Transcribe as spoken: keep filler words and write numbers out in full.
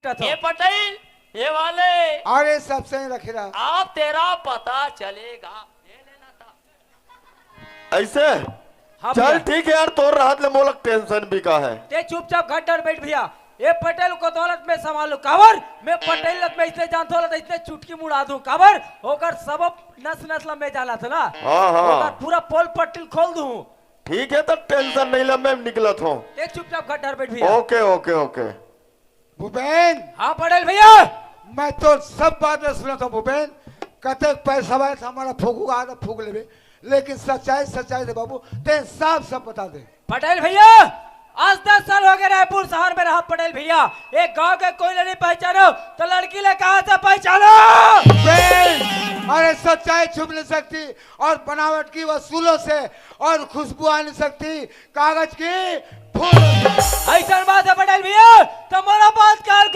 ये पटेल, ये वाले, अरे सबसे रखे रहा। आप तेरा पता चलेगा। ये लेना था। ऐसे? हाँ चल भैया। ठीक है यार, तोर राहत ले मोला टेंशन भी का है। ते चुपचाप घर डर बैठ भैया। ये पटेल को दौलत में संभालू काबर? मैं पटेल लत में इसने जान दौलत इसने चुटकी मुड़ा दूं काबर? ओकर सब नस नस ला मैं जाना था ना। हाँ, हाँ। ओकर पूरा पोल पटेल खोल दूं। ठीक है, तो टेंशन नहीं ले, मैं निकलत हूँ। ते चुपचाप घर डर बैठ भैया। ओके, ओके, ओके। भूपेन, हाँ पटेल भैया। मैं तो सब बात सुनत हूँ भूपेन। कतेक पैसा आए तो हमारा फूकू आ तो फूक लेबे, लेकिन सच्चाई सच्चाई दे बाबू, ते साफ साफ बता दे। पटेल भैया, आज दस साल हो गए रायपुर शहर में रहा पटेल भैया, एक गांव के कोई नहीं पहचानो तो लड़की ले कहाँ से पहचानो? भूपेन, अरे सच्चाई छुप नहीं सकती और बनावट की वसूलों से और खुशबू आ नहीं सकती कागज की फूलों से। ऐसा बात है पटेल भैया, तो मोरा बात काल को